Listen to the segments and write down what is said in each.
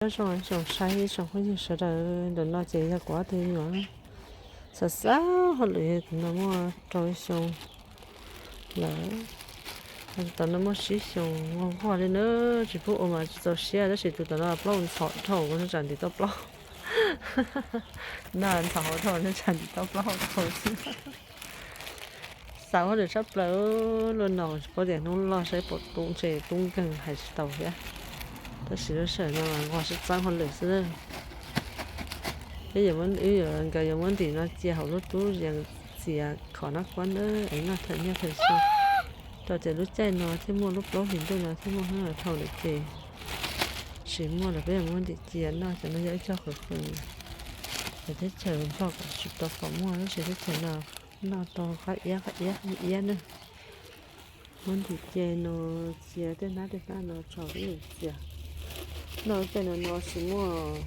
Nyob zoo tsoom saib tsoom phooj ywg sawv daws, ntawm no ces yog kuv ob tug me nyuam xav xav hauj lwm, tus no muaj rau xyoo lawm, tus tom no muaj tsib xyoos, nquag nquag li na, tsis pub ua mas tsis txaus siab, tab sis tus tom no plaub ntxhov dhau, kuv tsam ntim tau plaub, no ntxhov hauv dhau, tsam ntim tau plaub hauv dhau xwb. Xav hauj lwm tshaj plaws, luaj no tsis paub tias hnub loj saib puas tu ntsej tu nkeeg hais tsis tau thiab. Tab sis lub sij hawm no mas nquag sib txeeb hauj lwm xwb. Peb yuav, wb yuav, nkawd yuav muab ntim no cia hauv lub tub yees txiav khov nab kuab na, es noj thawm niaj thawm xyoo, rau tias lub caij no thiaj muaj, lub plaub hlis ntuj no thiaj muaj, hnub no dhau lawm ces tsis muaj lawm, peb yuav muab ntim cia noj. Cov no yog ib co qhwv qhwv, lawv teb chaws Nplog kom tsis tau pom muaj, tab sis teb chaws no noj tau qab iab qab iab iab na. Muab ntim cia no, cia tej hnab tej hnab no tso peb yees txiav. Noj caij no no tsis muaj,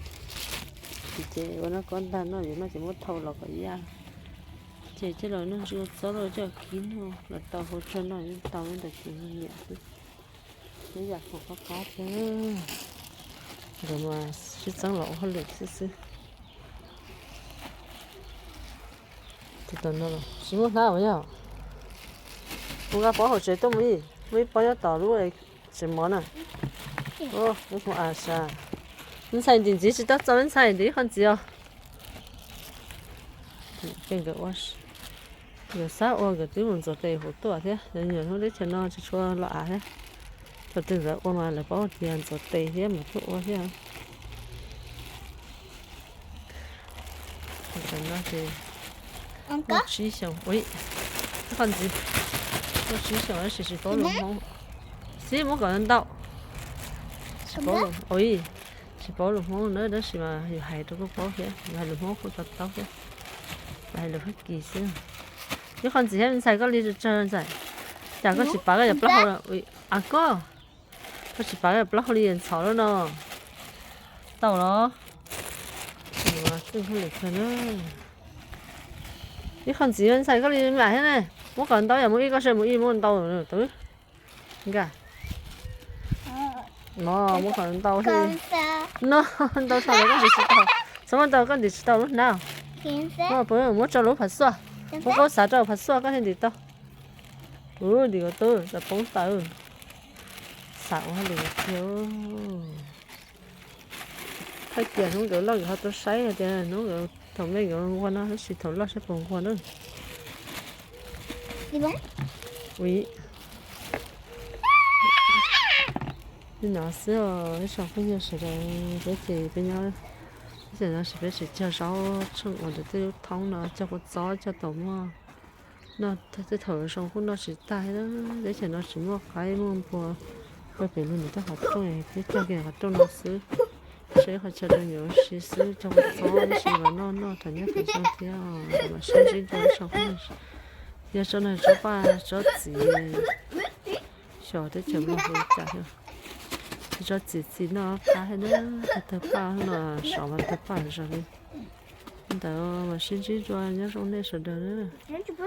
ces ua nab kob ntag, noj yuav noj ces muab thau los kom yaj, ces coj los noj ntsis ua txob los coj kib noj los tau, hau tsawg noj yeej tau, ntawm ces nyiam xwb. Peb yam khoom qab qab thiab, nkawd mas sib txeeb los ua hauj lwm xwb xwb. Tus tom no los tsis muaj hnab uas yog, kuv nqa pob hauv tsev tuaj mus ib, muaj ib pob nyob tom lub tsev mov na. Ub, ib hmo a sa, me ntxhais ntim ntxiv tsis tau txaus, me ntxhais ntim ib qho ntxiv os. Nkawd ua, nkawd xav ua nkawd twb mus ntxuav tes hauv tuaj thiab, nyuam hnub teb chaws no tsis tshua los av thiab. Thaum twg nkawd ua mas lawv paub tias ntxuav tes thiab mas tuaj ua thiab. Tam no ces muaj tsib xyoos, ib qho ntxiv, muaj tsib xyoos tab sis tsis paub lus Hmoob. Xib muab kom ntau. Tsis paub lus, ua, tsis paub lus Hmoob na, tab sis mas yus hais rau koj paub thiab, yus hais lus Hmoob kuj tau taub thiab, yus hais lus Fab Kis xwb. Ib qho ntxiv thiab me ntxhais, koj li tsawg ntxhais, cas koj tsis pav koj cov plaub hau, a koj, koj tsis pav koj cov plaub hau li ntxhov lawm no. Tau los. Txwj hauj lwm kawg na. Ib qho ntxiv me ntxhais, koj li me nyuam thiab ne. Muab kom ntau yam, muab ib, koj saib, muab ib muab ntau tau. Nkaj. No muab kom ntau thiab. No, ntau tshaj lawm koj ntim tsis tau. Txhob muab ntau, koj ntim tsis tau lub hnab. Muab, muab tso lub phav xuaj. Muab koj xav rau phav xuaj koj thiaj ntim tau. Ub, ntim kom tau, txawm poob tawv. Xav ua hauj lwm tiag. Thaum tias hnub nkawd loj nkawd ho tuaj saib hais tias hnub nkawd thaum me nkawd nquag no, tab sis thaum loj saib puas nquag na. Ua li no xwb os ib tsoom phooj ywg sawv daws, peb ces peb nyob teb chaws no ces peb tseem cog zaub tsheej uas ntawm tej lub thoob no cog kua txob cog taum muaj noj, tej thaum zoo kuj noj tsis tag thiab. Teb chaws no tsis muaj qaib muaj npua, kawg pem lug ntawm tej qhov rooj, peb cog kiag qhov rooj no xwb, saib qhov chaw rau yuav ua si xwb, cog kua txob ua si los noj noj rau nyob feem xyoo thiab. Mam sib ntsib dua ib tsoom phooj ywg, yog tsob no tsob paj tsob txiv, xyov teb chaws Nplog hu li cas thiab. Tsob txiv txiv noj qab thiab na, tawg paj no, sov mas tawg paj zog li. Ntawd mam sib ntsib dua, nyob zoo nej sawv daws na.